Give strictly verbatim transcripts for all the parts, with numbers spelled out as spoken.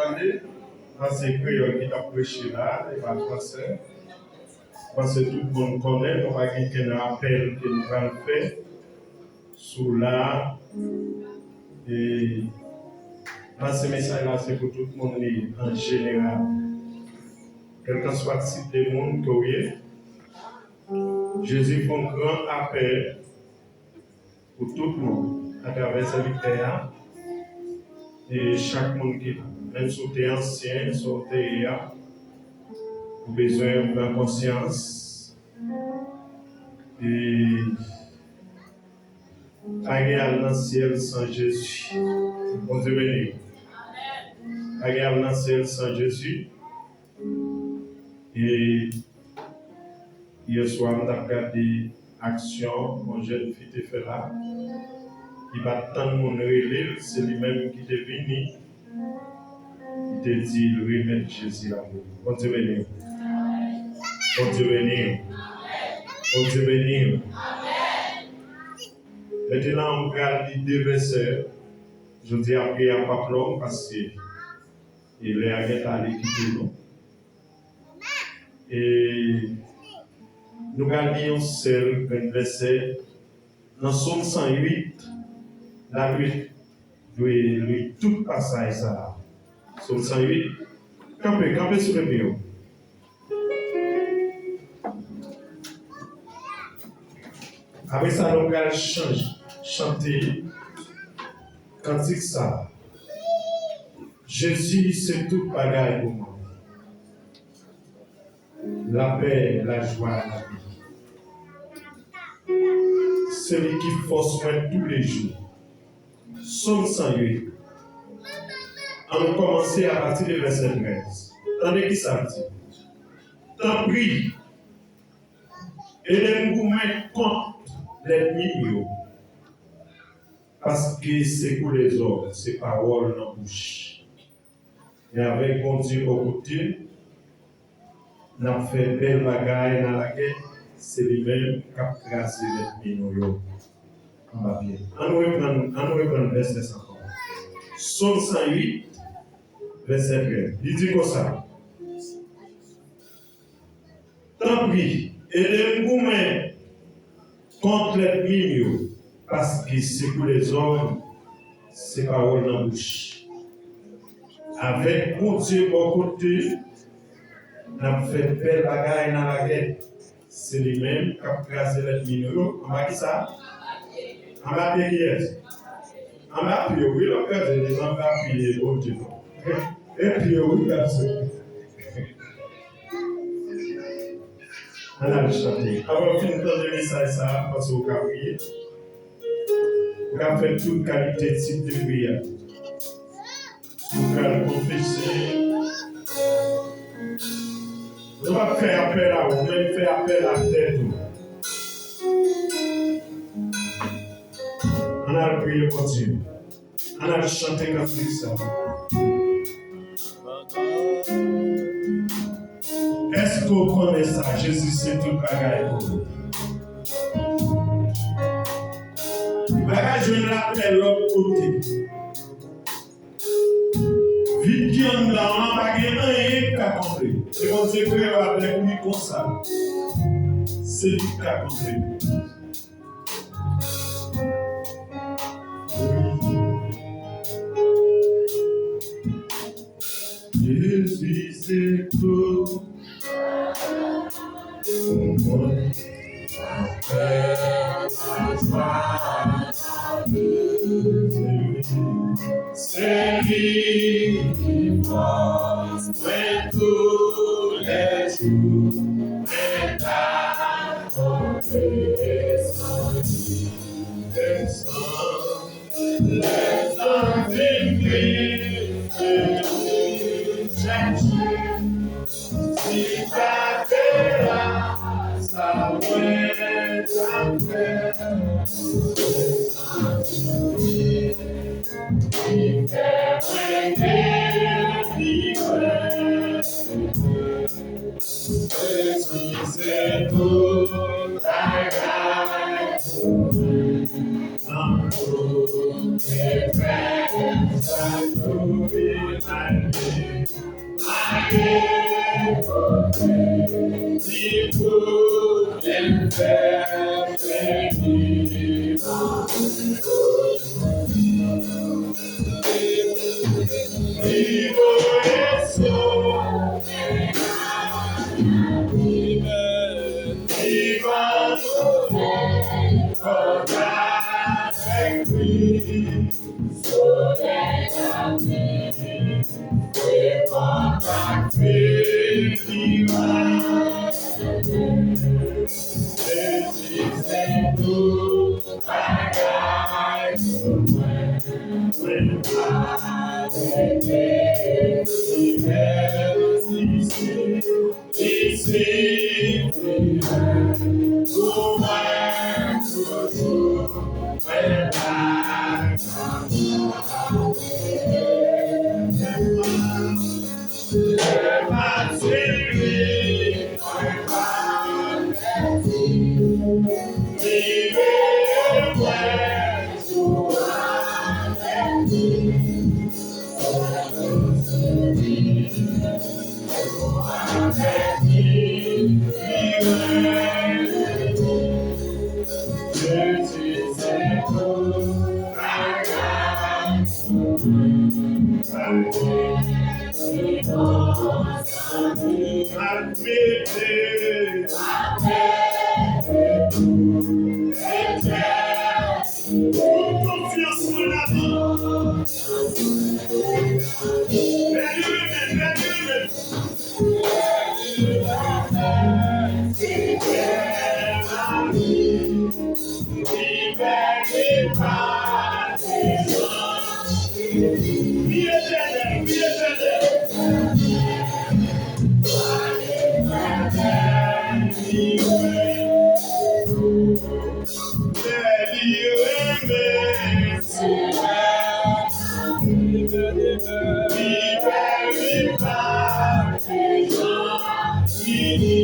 Pale, paske se kreyòl ki t ap preche la, e pa fransè. Paske tout moun konnen, nou pa gen kenn rapèl ke nou pral fè sou la. E paske mesaj la se pou tout moun li an jeneral. Kèlkanswa tip de moun ke w ye, Jezi fè yon gran apèl pou tout moun atravè sèvitè a e chak moun ki la. Menm si w te ansyen, sa w te ye a, ou bezwen pran konsyans. E pa gen al nan syèl san Jezi. Bondye beni w. Pa gen al nan syèl san Jezi. E yè swa, m t ap gade aksyon yon jèn fi te fè la. Li pa t tann moun rele l, se li menm ki te vini. Li te di l remèt Jezi lavi l. Bondye beni w. Bondye beni w. Bondye beni w. Mentnan, m pral li de vèsè. Jodi a, priyè a p ap long paske e lè a gentan ale kite nou. E nou pral li yon sèl grenn vèsè nan Sòm san uit. N a dwe, dwe li tout pasaj sa a. Sòm san uit. Kanpe, kanpe sou men pye w. Apre sa, nou pral chanj, chante kantik sa a. Jezi se tout bagay pou mwen. Lapè, lajwa, lavi. Se li ki fòs mwen toulejou. Sòm san uit. Ann nou kòmanse apati de vèsè trèz. Tande ki sa l di. Tanpri, ede m goumen kont lènmi m yo. Paske se kou lèzòm, se pawòl nan bouch. E avèk Bondye bò kote, n ap fè bèl bagay nan lagè, se li menm k ap kraze lènmi nou yo anba pye. Ann nou reprann, ann nou reprann vèsè sa ankò. Sòm san uit, vèsè trèz. Li di konsa. Tanpri, ede m goumen kont lènmi m yo, paske se kou lèzòm, se pawòl nan bouch. Avèk Bondye bò kote, n ap fè bèl bagay nan lagè. Se li menm k ap kraze lènmi nou yo. Anba ki sa? Anba pye kiyès? Anba pye w, wi, l ap kraze li, anba pye Bondye nou. E pye w, wi, l ap kraze. Ann al chante. Apre w fin tande mesaj sa a, m panse w ka priye. Ou ka fè tout kalite tip de priyè. Ou pral konfese. Nou p ap fè apèl a ou, men fè apèl a tèt ou. Ann al priye Bondye. Ann al chante kantik sa. Èske w konnen sa? Jezi se tout bagay pou ou. Ou pa ka jwenn lapè lòt kote. Vid ki anndan w lan pa gen anyen k ka konble. Se Bondye kreye w avèk li konsa. Se li k ka konble. Jezi se tout pou mwen. Se li ki fòs mwen toulejou, mwen pa konte san li, san li. Lèzòm fin kriye, chèche, si pa te la, sa mwen t ap fè. Li fè mwen delivre. Jezi se tout bagay pou mwen. Nan tout eprèv Pran konfyans nan lavi. Lè li renmen, lè li renmen. Li etènèl, li etènèl. Lè li renmen, Senyè, li bèl, li pa gen jan fini.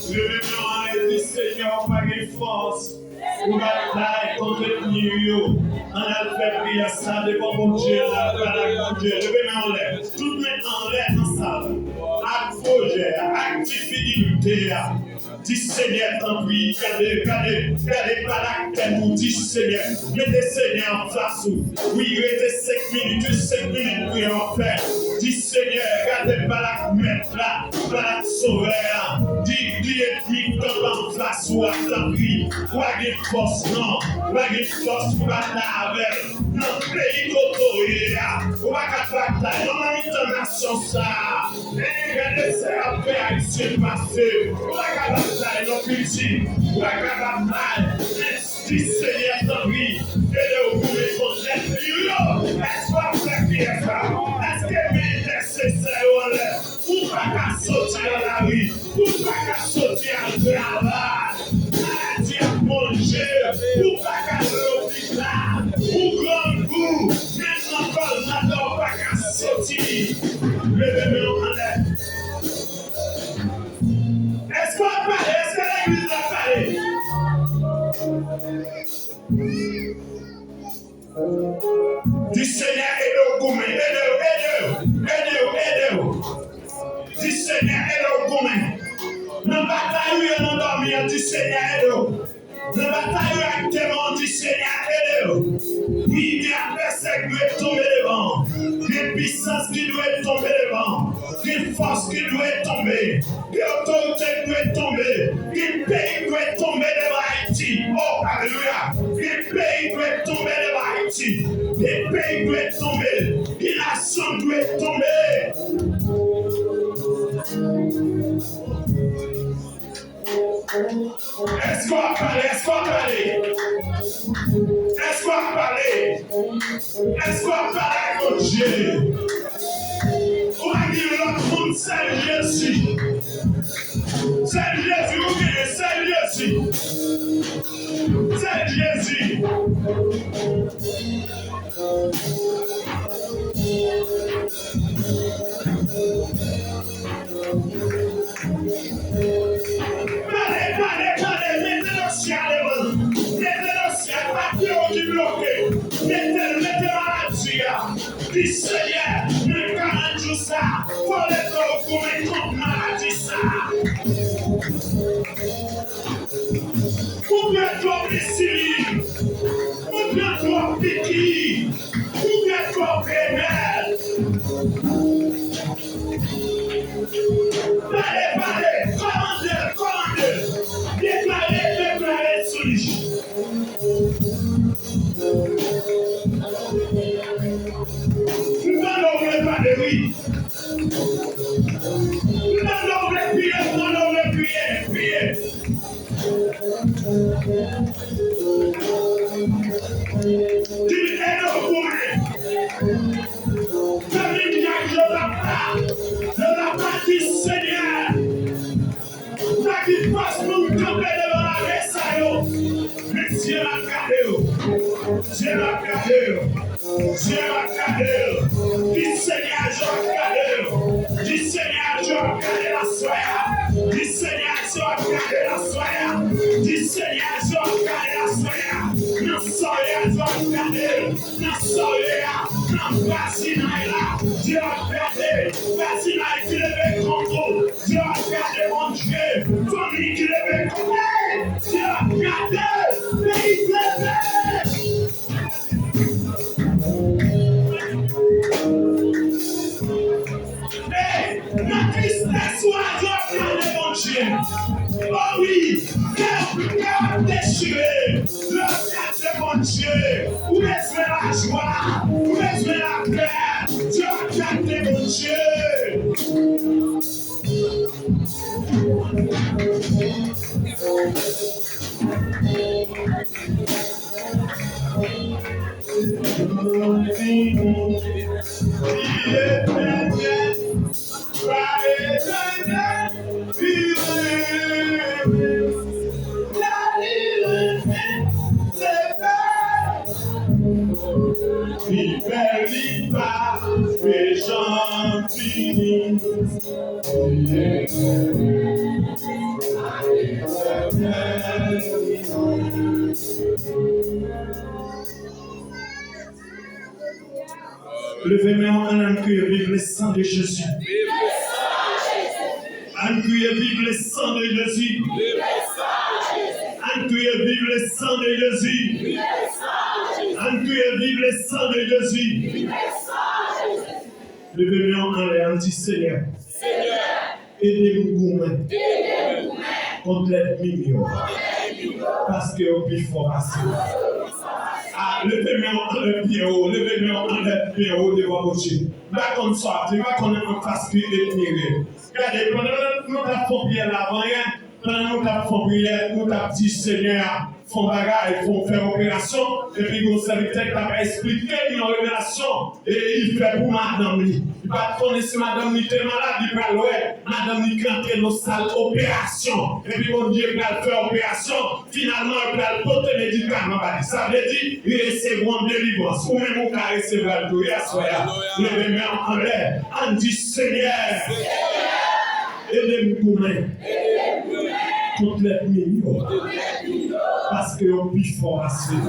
Leve men w anlè, di, Senyè, ou pa gen fòs. Ou batay kont ènmi w yo. Ann al fè priyè sa devan Bondye, ann al pale ak Bondye. Leve men anlè. Tout men anlè nan sal. Ak pwojè a, ak difikilte a. Di, Senyè, tanpri, gade, gade, gade, pale ak tèt ou, di, Senyè, mete Senyè anfas ou. Wi, rete senk minit, wi, senk minit priyè w ap fè. Di, Senyè, gade, pale ak Mèt la, pale ak Sovè a. Di, di ènmi kanpe anfas ou a, tanpri. Ou pa gen fòs, non. Ou pa gen fòs pou batay avè l. Nan peyi kote w ye a, ou pa ka batay non nan mitan nasyon sa a. Men gade sa y ap fè Ayisyen pase. Ou pa ka batay non, piti. Ou pa ka batay. Men di, Senyè, tanpri, ede w goumen kont ènmi yo. Èske w ap fè priyè sa? Èske men entèsesè yo anlè? Ou pa ka soti nan lari, ou pa ka soti al travay. Maladi ap manje, ou pa ka al lopital. Ou grangou, menm nan kòlnada ou pa ka soti. Leve men w anlè. Èske w ap pale? Èske legliz la ap pale? Di, Senyè, ede w goumen, ede w, ede w, ede w, ede w. Di, Senyè, ede w goumen. Nan batay ou ye nan dòmi an, di, Senyè, ede w. Nan batay ou ak demon an, di, Senyè, ede w. Wi, gen advèsè ki dwe tonbe devan w. Gen pisans ki dwe tonbe devan w. Gen fòs ki dwe tonbe. Gen otorite ki dwe tonbe. Gen peyi ki dwe tonbe devan Ayiti. Oh, alelouya. Gen peyi ki dwe tonbe devan Ayiti. Gen peyi ki dwe tonbe. Gen nasyon ki dwe tonbe. Èske w ap pale? Èske w ap pale? Èske w ap pale? Èske w ap pale ak Bondye? Ou pa gen lòt moun, sèl Jezi. Sèl Jezi ou genyen, sèl Jezi. Sèl Jezi. Pale, pale, pale, men Senyè, nan karant jou sa, fò w leve w goumen kont maladi sa. Konbyen dlo penisilin? Konbyen dlo piki? Konbyen dlo remèd? Pale, pale, kòmande l, kòmande l. Deklare, deklare sou li. M tande w vle pale, wi. M tande w vle kriye, m tande w vle kriye, kriye. Di l ede w goumen. Fanmi m, y ap, yo t ap la, yo t ap la di, Senyè, pa gen fòs pou m kanpe devan lame sa yo. Men Dye ap gade yo. Dye ap gade yo. Dye ap gade yo. Di Senyè a, Dye ap gade yo. Di Senyè a, Dye ap gade aswè a. Di Senyè a, Dye ap gade aswè a. Di Senyè a, Dye ap gade aswè a. Nan sòlèy a, Dye ap gade yo. Nan sòlèy la, nan vwazinay la, Dye ap gade. Vwazinay ki leve kont ou, Dye ap gade, Bondye. Fanmi ki leve kont ou, Dye ap gade. Peyi leve. Hey! Nan tristès ou a, Dye ap gade, Bondye. O wi, kè, kè ap dechire. Dye ap gade, Bondye. Ou bezwen lajwa, ou bezwen lapè. Dye ap gade, Bondye. Li bèl, li pa pe janm fini. Leve men w anlè, ann kriye, vive le sang de Jésus. Ann kriye, vive le sang de Jésus. Ann kriye, vive le sang de Jésus. Ann kriye, vive le sang de Jésus. Leve men w anlè, ann di, Senyè, ede m goumen kont lènmi m yo, paske yo pi fò pase m. A, leve men w anlè byen wo, leve men w anlè byen wo devan Bondye. M pa konn sa w ap di, m pa konn anfas ki ènmi w ye. Gade, pandan nou t ap fè yon priyè la avan yè, pandan nou t ap fè yon priyè, nou t ap di Senyè a, fè yon bagay, fè yon, fè operasyon, epi gen yon sèvitè ki t ap esplike li yon revelasyon, e li fè pou madanm li. Li pa t konnen si madanm li te malad, li pral wè madanm li ki antre nan sal operasyon, epi Bondye pral fè operasyon, finalman, yo pral pote medikaman ba li. Sa vle di, li resevwa yon delivrans. Ou menm, ou ka resevwa l tou, wi, aswè a. Leve men w anlè, ann di, Senyè, ede m goumen kont lènmi m yo, paske yo pi fò pase m.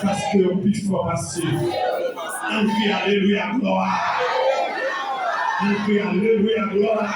Paske yo pi fò pase m. Ann kriye alelouya, glwa. Ann kriye alelouya, glwa.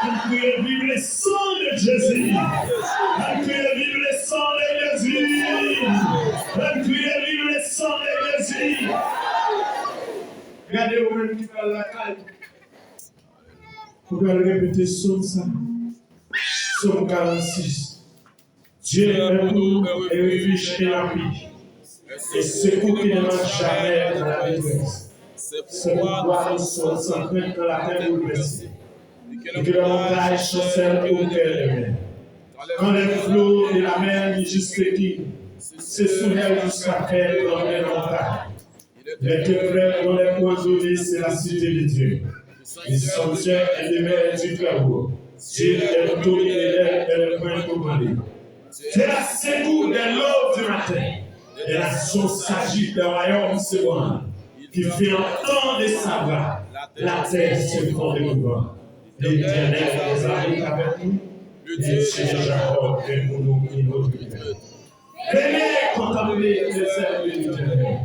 Ann kriye vive le sang de Jésus. Ann kriye vive le sang de Jésus. Ann kriye vive le sang de Jésus. Gade ou menm ki pral lakay. Ou pral repete sòm sa. Sòm karannsis. Dieu est pour nous un refuge et un appui, un secours qui ne manque jamais dans la détresse. C'est pourquoi nous serons sans crainte quand la terre est bouleversée et que les montagnes chancellent au cœur des mers. Quand les flots de la mer nous justifi'nt, c'est sous elle jusqu'à faire trembler la montagne. Les demeures dont les coins isolés, c'est la cité de Dieu. Le sanctuaire et demeure du Très-Haut. Dieu est pour nous une aile et un point tourmenté. C'est la secours dès l'aube du matin. Et la source s'agite des royaumes s'ébranlent. Il fait entendre sa voix. La terre s'effondre et mourra. L'Éternel est avec nous. Le Dieu de Jacob est pour nous une autre crainte. Venez contempler les œuvres de l'Éternel.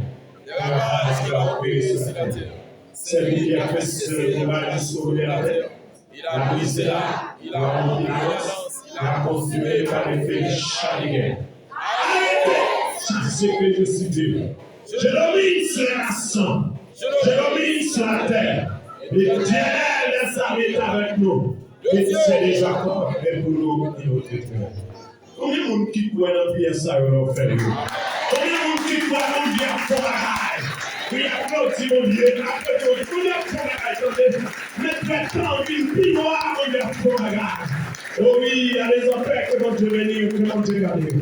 Des rapaces qu'il a opérés sur la terre. C'est lui qui a fait ce combat jusqu'au bout de la terre. Il a brisé l'arc, il a rompu la lance, il a consumé par le feu les chars de guerre. Arrêtez! Sachez que je suis Dieu. Je domine sur la nation. Je domine sur la terre. L'Éternel des armées est avec nous. Le Dieu de Jacob est pour nous et notre étoile. Konbyen moun ki kwè nan priyè sa yo lè w fè yo? Konbyen moun ki kwè Bondye ap fè bagay? Wi, aplodi Bondye, aplodi Bondye, Bondye ap fè bagay, tande. Met vèt lan vin pi nwa, Bondye ap fè bagay. O wi, allez en paix, que Bondye bénisse, que Bondye garde.